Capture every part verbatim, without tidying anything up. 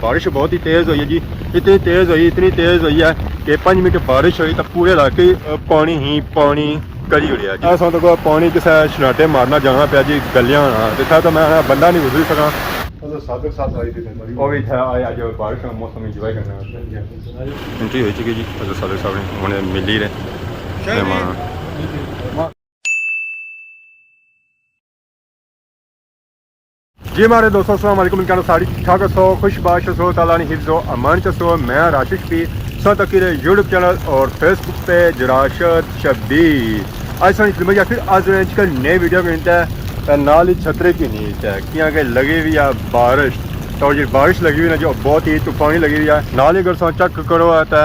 بارش بہت ہی تیز ہوئی ہے جی، اتنی تیز ہوئی، اتنی تیز ہوئی ہے کہ پنج منٹ بارش ہوئی تو پورے علاقے، آ، پانی ہی پانی کری اڑیا جی۔ ایسا تو کوئی پانی کسے شناٹے مارنا جانا پیا جی، گلیاں ہونا۔ اتھا تو میں بندہ نہیں گزری سکا۔ حضرت صادق صاحب آئی تھی، وہ بھی اتھا آئے، اج بارش کا موسم انجوائے کرنا۔ انٹری ہوئی چکی جی حضرت صادق صاحب نے، ہن ملی رہے مہمان۔ جی مہاڑے دوستو، السلام علیکم، امید کرنا ساری ٹھیک ٹھاک ہسو، خوش باش ہسو، تعالیٰ نے حفظ و امان چ ہسو۔ میں راشد شفیع، سو تکی رہے یوٹیوب چینل اور فیس بک پیج راشد شبیر۔ آج سانی خدمت یا پھر آج سنے چکر نئے ویڈیو کے انتے، تے نال ہی چھتری کی نیت ہے، کیاں کہ لگی ہوئی ہے بارش، تو جی بارش لگی ہوئی نا جو بہت ہی طوفانی لگی ہوئی ہے، نال ہی اگر سو چیک کرو ہے تے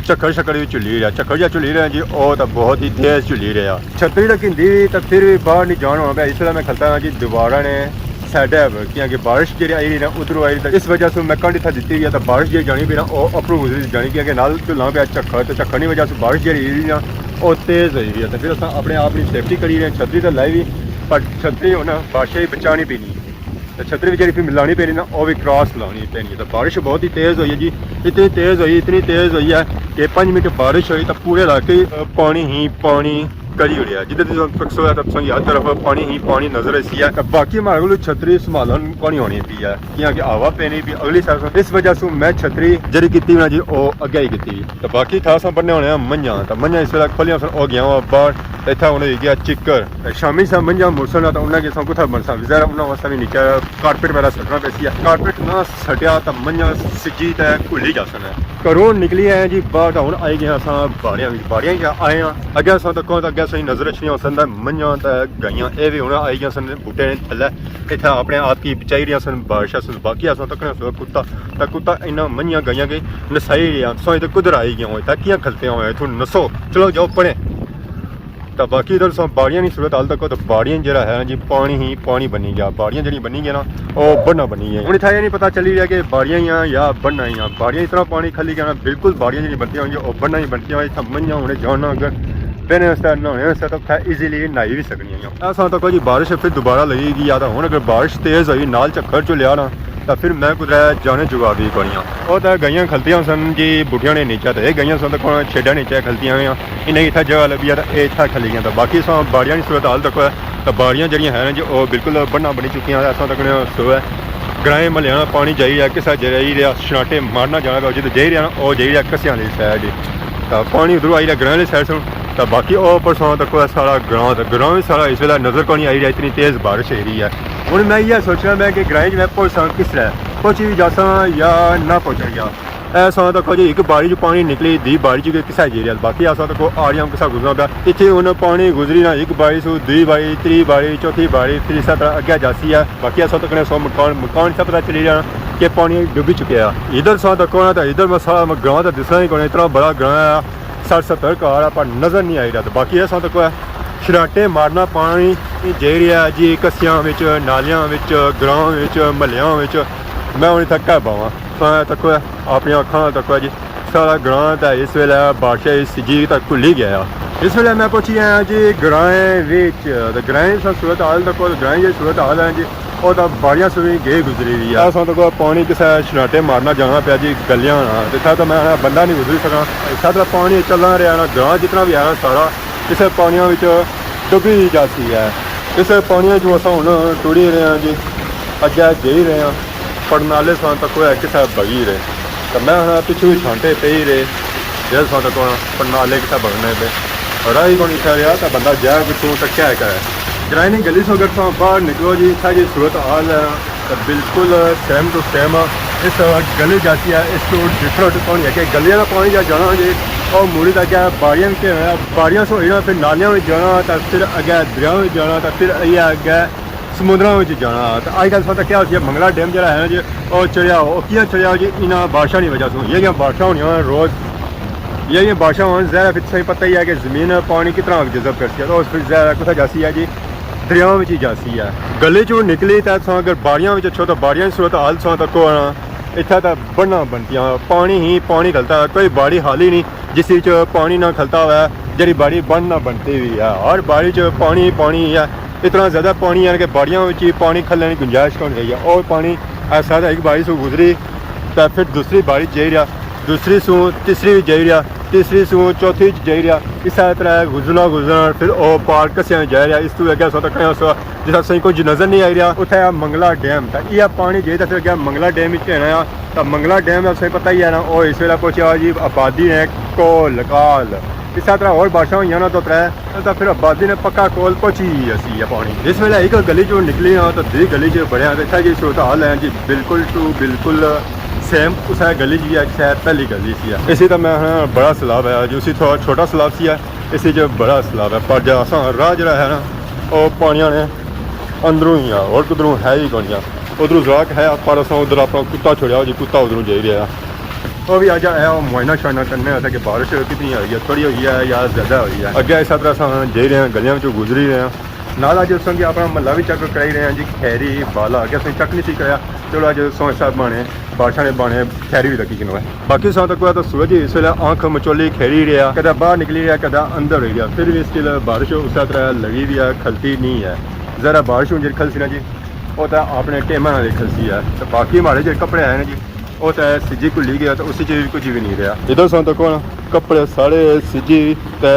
جھکھڑ شکڑ وی جھلی رہیا، جھکھڑ جیا جھلی رہیا جی، او تاں بہت ہی تیز جھلی رہیا۔ چھتری تاں گھندی وی تاں پھر وی باہر نہیں جان ہونا پیا۔ اس ویلے میں کھلتا ہاں جی دیوارا نے سائیڈ ہے، کیونکہ بارش جیڑی آئی رہی نا ادھروں آئی رہی، تاں اس وجہ سے میں کنڈ اتھا دتی ہوئی ہے، تاں بارش جیڑی جانی پئی نا او اپروں گزری جانی، کیونکہ نال جھلنا پیا جھکھڑ، تے جھکھڑ نی وجہ سے بارش جیڑی آئی رہی نا او تیز ہوئی ہوئی ہے۔ تاں پھر اساں اپنے آپ نی سیفٹی کری رہے ہیں، چھتری تاں لائی وی پر چھتری ہن بارشاں وچ بچانی پینی۔ تے چھتری وی جیڑی پھر ملانی پینی نا، او وی کراس لانی پینی ہے۔ تے بارش بہت ہی تیز ہوئی ہے جی، اتنی تیز ہوئی، اتنی تیز ہوئی ہے کہ پنج منٹ بارش ہوئی تے پورے علاقے، آ، پانی ہی پانی کری اڑیا۔ جدھر تساں تکسو ہے تاں تساں کی ہر طرف پانی ہی پانی نظر ایسی ہے۔ تے باقی ماڑے کول چھتری سنبھالن کونی ہونی پئی ہے، کیاں کہ ہوا پینی پئی اگلی سائیڈ سوں، اس وجہ سوں میں چھتری جیڑی کیتی نا جی، او اگے ہی کیتی۔ تے باقی تھا اساں بننے ہونے آں منجھاں، تے منجھاں اس ویلے کھولیاں سن، او گیاں وا باہر، اتھا ہن ہوئی گیا چکر۔ تے شامی سا منجھاں مرسن تے انہاں کی اساں کتھا بنساں، ظاہر انہاں واسطے وی نیچے کارپٹ وغیرہ سٹنا پیسی ہے۔ کارپٹ نہ سٹیا تاں منجھاں سجی تے گھلی جاسن۔ گھروں نکلی آئے جی باہر، تاں ہن آئی گئے اساں باڑیاں وچ، باڑیاں وچ آئے آں۔ اگے اساں تکاں تاں اگے اساں نظر اچھنیاں سن تاں منجھاں تے گائیاں، اے وی ہن آئی گئیاں سن بوٹے نے تھلے، اتھا اپنے آپ کی بچائی رہیاں سن بارشاں سن۔ باقی اساں تکنے سو کتا، تاں کتا انہاں منجھاں گائیاں کے نسائی رہیا، تساں اتھے کدھر آئی گئے ہو، اتھے کیاں کھلتے ہو، اتھوں نسو، چلو جاؤ پڑھے۔ تاں باقی ادھر تساں باڑیاں نی صورت حال تکو، تاں باڑیاں جیڑا ہے نا جی، پانی ہی پانی بنی گیا، باڑیاں جیڑی بنی گیا نا، او بننا بنی گیا۔ ہن اتھا یہ نہیں پتہ چلی رہیا کہ باڑیاں ہی آں یا بننا ہی آں، باڑیاں اس طرح پانی کھلی گیا نا، بالکل باڑیاں جیڑی بنتیاں ہوئیاں، او بننا ہی بنتیاں ہوئیاں، اتھا منجھاں ہونے جاننا اگر بہنے واسطے، نہانے واسطے، تاں اتھا ایزیلی نہائی وی سکنیاں۔ اساں تکو جی بارش پھر دوبارہ لگی گئی آ، تاں ہن اگر بارش تیز ہوئی، نال جھکھڑ جھلیا نا، تاں پھر میں کدرے جانے جوگا وی کونی آں۔ او تاں گائیاں کھلتیاں سن جی بوٹیاں نے نیچے، تے اے گائیاں سن تاں کوئی چھیڈاں نیچے کھلتیاں ہویاں، انہیں اتھا جگہ لبھی آ تاں اے اتھا کھلی گیاں۔ تاں باقی اساں باڑیاں نی صورت حال تکو، تاں باڑیاں جیڑیاں ہیں جی او بالکل بننا بنی چکیاں، اساں تکنے سو ہے۔ گرائیں محلیاں نا پانی جائی رہیا، کسا جائی رہیا، شناٹے مارنا جانا پیا، جدھر جائی رہیا نا، او جائی رہیا کسیاں آلی سائیڈ۔ تاں پانی ادھروں آئی رہیا گراں آلی سائیڈ سوں۔ تاں باقی او پرسوں تکو سارا گراں، تاں گراں وی سارا اس ویلے نظر کونی آئی رہیا، اتنی تیز بارش ہوئی رہی ہے۔ ہن میں ایہہ سوچنا میں کہ گرائیں وچ میں پہنچساں کس طرح، پہنچی وی جاساں یا نہ پہنچاں یا۔ اے اساں تکو جی ہک باڑی چ پانی نکلی، دوئی باڑی چ کسا جائی رہیا، باقی اساں تکو آڑیاں کسا گزرنا پیا۔ اتھے ہن پانی گزری نا، ہک باڑی سوں، دوئی باڑی، تری باڑی، چوتھی باڑی، پھر اسے طرح اگے جاسی ہے۔ باقی اساں تکنے سو مکان، مکان سب پتہ چلی رہیا کہ پانی ڈبی چکیا ہے۔ ادھر اساں تکو نا تاں ادھر میں سارا گراں تاں دسنا ہی کونی، اتنا بڑا گراں ہے، سٹھ ستر گھر ہے، پر نظر نہیں آئی رہیا۔ تاں باقی اساں تکو ہے شراٹے مارنا پانی جائی رہیا جی، کسیاں وچ، نالیاں وچ، گراں وچ، محلیاں وچ۔ میں ہن اتھا کہہ باواں، تساں تکو ہے، اپنی اکھاں تکو ہے جی، سارا گراں تاں اس ویلے بارشاں سجی تاں گھلی گیا۔ اس ویلے میں پہنچی آیا جی گرائیں وچ، تاں گرائیں سا صورت حال تکو، گرائیں جی صورت حال ہے جی، او تاں باڑیاں سوی گئے گزری ہوئی ہے۔ اساں تکو پانی کسے شناٹے مارنا جانا پیا جی، گلیاں ہونا۔ اتھا تاں میں بندہ نہیں گزری سکا۔ اتھا تاں پانی چلنا رہیا نا، گراں جتنا بھی ہے نا سارا اسے پانیاں وچ ڈبی جاسی ہے۔ اسے پانیاں چوں اساں ہن ٹری رہے ہاں جی، اگے جائی رہے ہاں۔ پڑنالے ساں تکو ہے کسے بگی رہے۔ تاں میں ہن پچھوں ہی چھانٹے پئی رہے۔ جیڑے ساں تکو پڑنالے کسے بگنے پے۔ راہی کونی اتھا رہیا تاں بندہ جائے کتھوں تاں کیا کرے۔ گرائیں نی گلی سو اگر تساں باہر نکلو جی، اتھا جی صورت حال ہے تاں بالکل سیم ٹو سیم اس گلی جاسی ہے، اس تو ڈفرنٹ کونی ہے کہ گلیاں نا پانی جا جانا جی، او مڑی تک ہے باڑیاں وچ ہویا، باڑیاں سو ہوئی نا، پھر نالیاں وچ جانا، تاں پھر اگے دریاواں وچ جانا، تاں پھر ایہہ اگے سمندراں وچ جانا۔ تاں اج کل ساں تکیا ہوسی منگلا ڈیم جیڑا ہے نا جی، او چڑھیا، او کیاں چڑھیا جی؟ انہاں بارشاں نی وجہ سوں۔ یہ جیاں بارشاں ہونیاں روز، یہ جیاں بارشاں ہون، ظاہر ہے پھر تساں پتہ ہی ہے کہ زمین پانی کتنا جذب کرسی ہے، تو اس پھر ظاہر ہے کتھا جاسی ہے جی؟ دریاواں وچ ہی جاسی ہے۔ گلی چوں نکلی تاں تساں اگر باڑیاں وچ اچھو تاں باڑیاں نی صورت حال تساں تکو نا، اتھا تاں بننا بنتیاں، پانی ہی پانی کھلتا ہے، کوئی باڑی خالی نہیں جس وچ پانی نہ کھلتا ہوئے، جیڑی باڑی بن نہ بنتی ہوئی ہے۔ ہر باڑی چ پانی ہی پانی ہے، اتنا زیادہ پانی ہے کہ باڑیاں وچ ہی پانی کھلنے نی گنجائش کون رہی ہے۔ اور پانی ایسا تھا ایک باڑی سو گزری، تے پھر دوسری باری جائی رہیا، دوسری سوں تیسری وچ جائی رہیا، تیسری سوں چوتھی وچ جائی رہیا۔ اس طرح گزرنا گزرنا پھر او پار کسیاں وچ جائی رہیا۔ اس تو اگے اساں تکنے سو جتھا سائیں کچھ نظر نہیں آئی رہیا، اتھے آ منگلا ڈیم۔ تے یہ پانی جائی تے پھر اگے منگلا ڈیم وچ کہنا آ۔ تے منگلا ڈیم اساں پتہ ہی ہے نا، او اس ویلے پہنچیا جی آبادی نے کول کال۔ اس طرح اور بارشاں ہوئیاں نا تو ترے، تاں پھر آبادی نے پکا کول پہنچی گئی اسی یہ پانی۔ جس ویلے ایک گلی چوں نکلی ہاں تو دوئی گلی چ بڑے ہاں، اتھا جی صورت حال ہے جی، بالکل ٹو بالکل سیم اسے گلی جی ہے، شاید پہلی گلی سی ہے۔ اسی طرح میں ہاں بڑا سیلاب ہے جی، اسی تھوڑا چھوٹا سیلاب سی ہے، اسی چ بڑا سیلاب ہے۔ پر جا اساں راہ جڑا ہے نا، او پانیاں نے اندروں ہی آ، اور کدروں ہے ہی کونی آ۔ ادھروں زراک ہے، پر اساں ادھر اپنا کتا چھوڑیا جی، کتا ادھروں جائی رہیا۔ او بھی اج آیا، او معائنہ شائنہ کرنے آیا کہ بارش کتنی ہوئی ہے، تھوڑی ہوئی ہے یا زیادہ ہوئی ہے۔ اگے اس طرح اساں جائی رہے ہیں، گلیاں وچوں گزری رہے ہیں۔ نال اج اساں کی اپنا محلہ بھی چیک کرائی رہے ہیں جی، خیری بالا۔ اگے اساں چیک نہیں سی کرایا، چلو اج اساں اس بہانے، بارشاں نے بہانے خیری بھی لگی کنو ہے۔ باقی اساں تک تو سورج اس ویلے آنکھ مچولی خیری رہیا، کدے باہر نکلی رہیا، کدے اندر ہوئی رہیا، پھر بھی اسٹل بارش اس طرح لگی رہی ہے، کھلتی نہیں ہے۔ ذرا بارش ہوں جی کھلسی نا جی، او تے اپنے ٹیماں نال کھلسی ہے۔ تے باقی ماڑے جیہڑے کپڑے آئے نا جی، او تے سجی گھلی گیا، تے اسی چ کچھ بھی نہیں رہیا۔ ادھر ساں تکو نا، کپڑے سارے سجی تے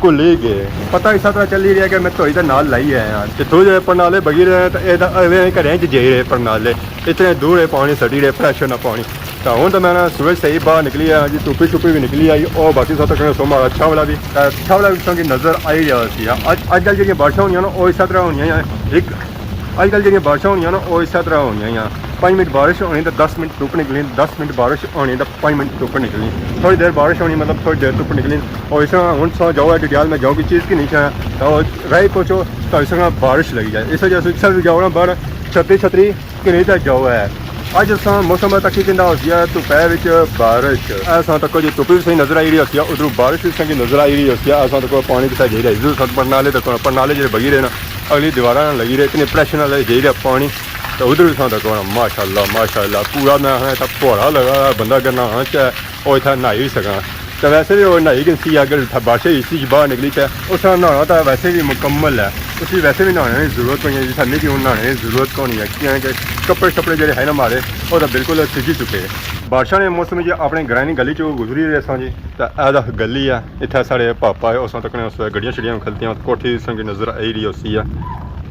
گھلی گئے۔ پتہ اس طرح چلی رہیا کہ میں دھوئی تے نال لائی آیا ہاں۔ تے تھوڑے جے پرنالے بگی رہے تے اے تاں اویں گھریں چ جائی رہے پرنالے۔ اتنے دور ہے پانی سٹی رہے، پریشر نہ پانی۔ تے ہن تاں میں نا سورج صحیح باہر نکلی آیا جی، دھوپی شوپی بھی نکلی آئی۔ او باقی ساں تکنے سو ماڑا چھاولا بھی، تے چھاولا بھی تساں کی نظر آئی رہیا سی۔ اج، اج کل جیہڑیاں بارشاں ہونیاں نا، او اس طرح ہونیاں ہیاں۔ ایک اج کل جیہڑیاں بارشاں ہونیاں نا، او اسے طرح ہونیاں ہیاں۔ پنج منٹ بارش ہونی تے دس منٹ دھوپ نکلنی، دس منٹ بارش ہونی تے پنج منٹ دھوپ نکلنی۔ تھوڑی دیر بارش ہونی، مطلب تھوڑی دیر دھوپ نکلنی۔ او اس طرح ہن تساں جاؤ ہے ڈڈیال میں جاؤ کوئی چیز گھنی چاہے، تے او راہی پہنچو تے اس طرح بارش لگی جائے۔ اس وجہ سے جتھے بھی جاؤ نا باہر چھتری چھتری گھنی تے جاؤ ہے۔ اج اساں موسم تکی کندا ہوسی ہے، دھوپے وچ بارش۔ اساں تکو جی دھوپ بھی صحیح نظر آئی رہی ہوسی ہے، ادھروں بارش بھی صحیح نظر آئی رہی ہوسی ہے۔ اساں تکو پانی کتھے جائی رہیا، ادھر سب پرنالے تکو، پرنالے جیہڑے بگی رہے نا، اگلی دیواراں نال لگی رہے، اتنے پریشر نال جائی رہیا پانی۔ تے ادھر بھی تساں تکو نا، ماشاءاللہ، ماشاءاللہ، پورا میں آخنا اتھا پھوڑا لگا، بندہ اگر نہانا چاہے، او اتھا نہائی وی سکنا۔ تے ویسے بھی او نہائی گنسی اگر اتھا بارشیں اچ باہر نکلی تے اس طرح نہانا تاں ویسے بھی مکمل ہے، اسی ویسے بھی نہانے نی ضرورت کونی ہے، جتھا مکی ہن نہانے نی ضرورت کونی ہے، کیونکہ کپڑے شپڑے جیہڑے ہے نا ماڑے، او تاں بالکل سجی چکے۔ بارشاں نے موسم اچ اپنے گرائیں نی گلی چوں گزری رہے ساں جی، تے اے دا گلی ہے، اتھے ساڑے پاپا ہے، اساں تکنے اس ویلے گڈیاں شڈیاں کھلتیاں، کوٹھی اساں کی نظر آئی رہی ہوسی ہے۔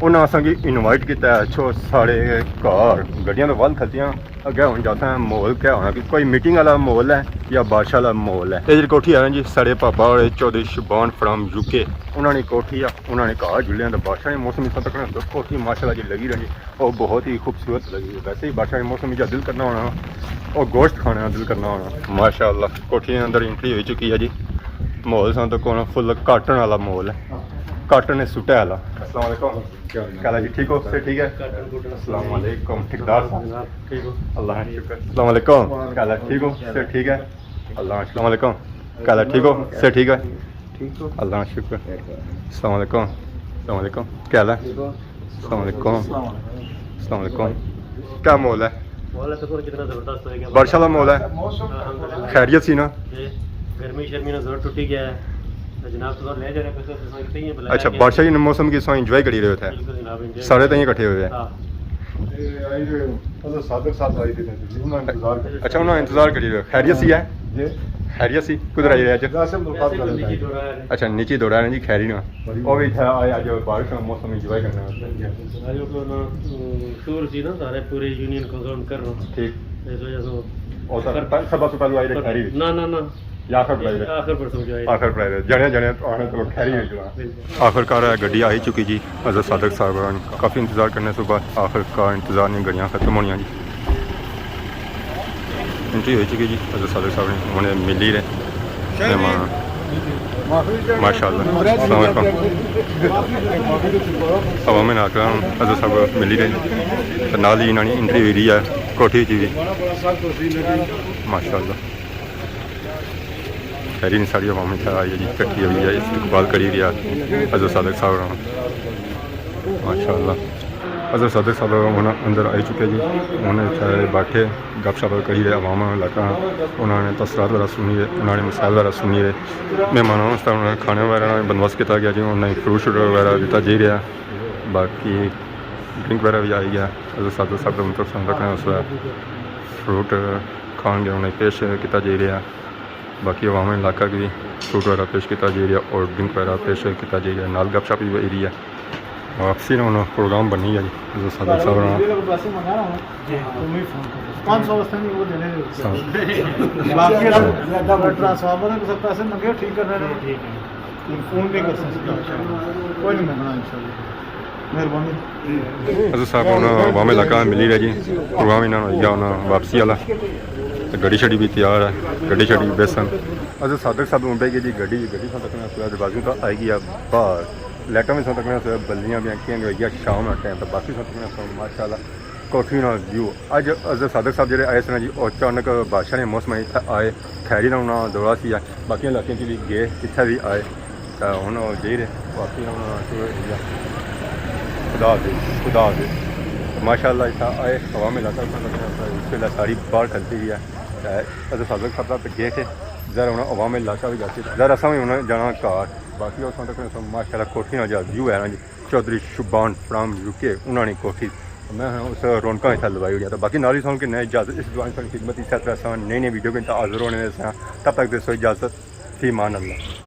انہاں اساں کی انوائٹ کیتا ہے، اچھو ساڑے گھر۔ گڈیاں تاں ول کھلتیاں، اگے ہن جاساں ماحول کیا ہونا، کہ کوئی میٹنگ والا ماحول ہے یا بارش والا ماحول ہے۔ اے جیہڑی کوٹھی ہے نا جی، ساڑے پاپا اور چودھری شبان فرام یو کے، انہاں نے کوٹھی ہے، انہاں نے گھر جلیاں تے بارشاں نے موسم اس تکنے کوٹھی ماشاءاللہ جی لگی رہی ہے۔ او بہت ہی خوبصورت لگی۔ ویسے ہی بارشاں نے موسم اچ دل کرنا ہونا، او گوشت کھانے نا دل کرنا ہونا۔ ماشاءاللہ، کوٹھی دے اندر انٹری ہوئی چکی ہے جی۔ ماحول ساں تکو نا فل کاٹن والا ماحول ہے، کاٹن نے سوٹے والا۔ السلام علیکم۔ کیا حال ہے جی؟ ٹھیک ہو؟ صحت ٹھیک ہے؟ السلام علیکم۔ ٹھیکدار صاحب؟ ٹھیک ہو؟ اللہ کا شکر۔ السلام علیکم۔ کیا حال ہے؟ ٹھیک ہو؟ صحت ٹھیک ہے؟ اللہ، السلام علیکم۔ کیا حال ہے؟ ٹھیک ہو؟ صحت ٹھیک ہے؟ ٹھیک ہو؟ اللہ کا شکر۔ السلام علیکم۔ السلام علیکم۔ کیا حال ہے؟ ٹھیک ہو؟ السلام علیکم۔ السلام علیکم۔ کیا ماحول ہے؟ ماحول ہے، شکر، کتنا زبردست ہو گیا۔ بارش والا ماحول ہے؟ الحمدللہ۔ خیریت سی نا؟ جی، گرمی شرمی نا زور ٹوٹی گیا ہے۔ تے جناب، تساں لے جا رہے پیسے، تساں کتنے ہی بلایا اچھا، گیا۔ بارشاں نے موسم کی سوئی انجوائے کری رہے ہو تھے؟ بالکل جناب، انجوائے سارے کر تائیں رہے۔ اکٹھے ہوئے ہیں۔ ہاں۔ اے آئی رہے ہو۔ مطلب صادق صاحب آئی رہے ہیں۔ انہاں انتظار کری۔ اچھا، انہاں انتظار کری رہے ہو۔ خیریت سی ہے؟ جی۔ خیریت سی؟ کدھر آئی رہے اج؟ ویسے ملاقات کرنے نجی دورہ ہے۔ اچھا، نجی دورہ ہے جی، خیری نا۔ بڑی او بھی تھا، آج، آج بارش کا موسم انجوائے کرنا ہے۔ آج وہ نا، شور سی نا، سارے پورے یونین کو ساؤنڈ کر رہا ہوں۔ ٹھیک۔ اس وجہ سے اور سر، پہلے، سب سے پہلے آئی رہے خیری وچ؟ نہ، نہ، نہ۔ یا آخر پڑائی رہے؟ آخر پر سمجھو آئی رہے۔ آخر پڑائی رہے۔ جانے، جانے، آخر چلو خیری وچ جانا۔ بالکل۔ آخر کار گڈی آئی چکی جی۔ حضرت صادق صاحب ہوراں نے کافی انتظار کرنے سے بعد آخر کار انتظار نیاں گڈیاں ختم ہونیاں جی۔ انٹری ہوئی چکی جی حضرت صادق صاحب نے، ہن ملی رہے مہمان۔ ماشاءاللہ۔ السلام علیکم۔ عوام ناکرام حضرت صاحب ملی رہے تے نال ہی انہاں نی انٹری ہوئی رہی ہے کوٹھی وچ بھی۔ ماشاءاللہ۔ خیری نی ساری عوام اتھے آئی ہے جی، کٹھی ہوئی ہے، استقبال کری رہیا حضرت صادق صاحب ہوراں۔ ماشاءاللہ۔ حضرت صادق صاحب ہن اندر آئی چکے جی، ہن اتھے بیٹھے گپ شپ کری رہے عوام نال، انہاں نے تاثرات وغیرہ سنی رہے، انہاں نے مسائل وغیرہ سنی رہے۔ مہماناں واسطے انہاں نے کھانے وغیرہ نا بندوبست کیتا گیا جی، انہاں نے فروٹ شروٹ وغیرہ دتا جائی رہیا، باقی ڈرنک وغیرہ بھی آئی گیا۔ حضرت صادق صاحب دا مطلب سن رکھنا اس وقت۔ فروٹ کھان گیا انہیں پیش کیتا جائی رہیا۔ باقی عوام علاقہ کی بھی فروٹ وغیرہ پیش کیتا جائی رہیا اور ڈرنک وغیرہ پیش کیتا جائی رہیا، نال گپ شپ بھی ہوئی رہی ہے۔ واپسی نا ہن پروگرام بنی گیا جی، حضور صادق صاحب ہوراں۔ پانچ سو واسطے نہیں، وہ دینے دے۔ باقی ٹرانسفارمر نے کسے پیسے منگے، ٹھیک کرنے نے۔ فون نہیں کر سکتا۔ کوئی نہیں منگنا انشاءاللہ۔ مہربانی۔ حضور صاحب ہن عوام علاقہ ملی رہے جی، پروگرام انہاں نا ہوئی گیا ہن واپسی والا۔ تے گڈی شڈی بھی تیار ہے، گڈی شڈی بیسن۔ حضور صادق صاحب ہن بہی گئے جی گڈی، گڈی ساں تکنے سویا دروازے تو آئی گیا باہر۔ لائٹاں بھی ساں تکنے سویا بلیاں بھی کیاں گئی گیا شام نا ٹائم، تو باقی ساں تکنے سویا ماشاءاللہ کوٹھی نا ویو۔ اج حضور صادق صاحب جڑے آئے سن جی، او اچانک بارشاں نے موسم اتھے آئے، خیری نا انہاں دورہ سی ہے، باقی علاقے چ بھی گئے، اتھے بھی آئے۔ تے ہن او جائی رہے، باقی ہن شروع ہوئی گیا۔ خدا حافظ، خدا حافظ۔ ماشاءاللہ اتھا آئے، عوام علاقہ اتھا تک اس ویلے ساری باہر کھلتی ہوئی ہے۔ تے حضور صادق صاحب تک گئے تھے، ذرا ہن عوام علاقہ بھی جاتے، ذرا اساں بھی ہن جانا گھر۔ باقی اس تک ماشاءاللہ کوٹھی نا جا ویو ہے نا جی، چوہدری شبان فرام یو کے انہاں نے کوٹھی۔ میں اس رونقاں اتھا لوائی ہوئی ہے۔ تو باقی نال ہی سن کے نئے اجازت، اس دعا سن خدمت اس طرح اساں نئی نئی ویڈیو کے حاضر ہونے سے۔ تب تک دیسو اجازت، فی امان اللہ۔